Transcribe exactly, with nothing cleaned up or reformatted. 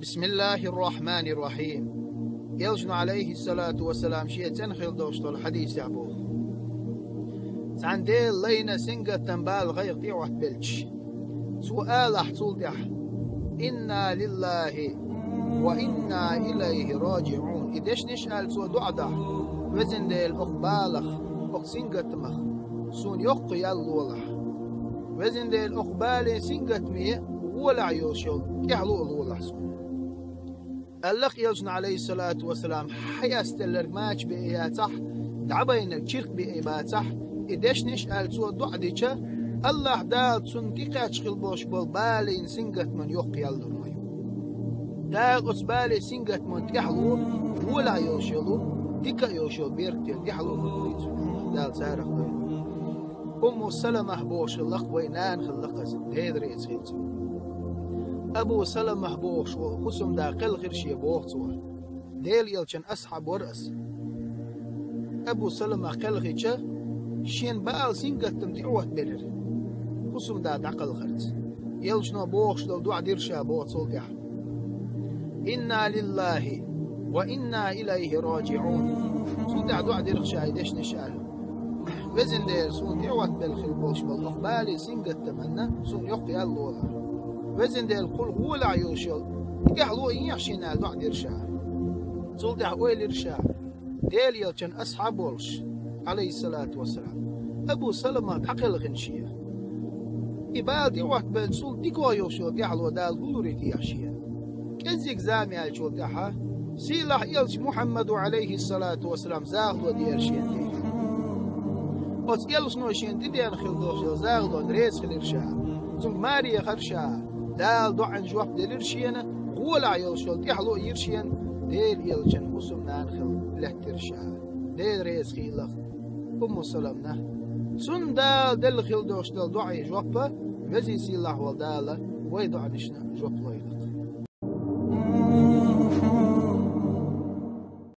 بسم الله الرحمن الرحيم. Элчано, عليه الصلاة والسلام, шен цӀена хилла долуш долу хьадисехь боху: цхьана Делан лайна сингаттам бала гӀайгӀа тӀе а хӀоттабелча, цо алахь цул тӀаьхьа: «Инна лиллахи ва инна илайхи раджиӀун». И дешнаш аьлла цо доӀа дахь: «Везан Дела, окху балах, окху сингаттамах суна йоккха ял лолахь. Везан Дела, окху балин сингаттаме гӀолехь йолуш йолу тӀаьхьало а лолахь суна». Аллах Элчано, عليه الصلاة والسلام, хьаэцделларг мача беа яцахь, дӀабайнарг чиркх беа бацахь, и дешнаш аьлла цо доӀа дича, Аллах Дала цунна тӀекхаьчна хилла болуш болу балин сингаттаман йоккха ял лур ма ю. Дала оцу балин сингаттаман тӀаьхьало гӀолехь йолуш йолу, дика а йолуш йолу беркате тӀаьхьало а лур ма ю цунна. Дала царах дойла. Умму Саламах бохуш хилла-кх, вай нана хилла-кх иза, Дела реза хила цунна. Абу Саламах бохуш волу хӀусамда кхелхира шен, боху цо. Делан Элчанан асхьаб вара иза. Абу Саламах кхелхича, шена бала сингаттам тӀе а хӀоттабелира, хӀусамда дӀакхалхарца. Элчано бохуш долу доӀа дира ша, боху цул тӀаьхьа: «Инна лиллахи ва инна илайхи раджиӀун». Цул тӀаьхьа доӀа дира-кх ша и дешнаш аьлла: «Везан Дела, суна тӀе а хӀоттабелла хилла болуш болу окху балин сингаттаманна суна йоккха ял лолахь. Везан Дела, кхул гӀолехь йолуш йолу тӀаьхьало а ехьа шена», — аьлла доӀа дира ша. Цул тӀаьхьа ойла йира ша, Делан Элчанан асхьаб волуш, عليه الصلاة والسلام, Абу Саламах дӀакхелхина шен. И бала тӀе а хӀоттабелча, цул дика йолуш йолу тӀаьхьало Дала хӀун лур ю техьа шена? КӀеззиг зама яьллачул тӀаьхьа сийлахь Элча Мухьаммада, عليه الصلاة والسلام, захало деара шена тӀе. Оцу Элчано шена тӀедеана хилла долуш йолу захалонна реза хилира ша. Цуьнга маре яхара ша. Дала доӀанна жоп делира шена, гӀолехь йолуш йолу тӀаьхьало а йира шена, Делан Элчанан хӀусамнана хилла лаьттира ша. Дела реза хуьлда-кх Умму Саламна. Цунна Дала делла хилла долуш долу доӀийн жоп а, везан-сийлахь волу Дала вайн доӀанашна жоп лойла-кх.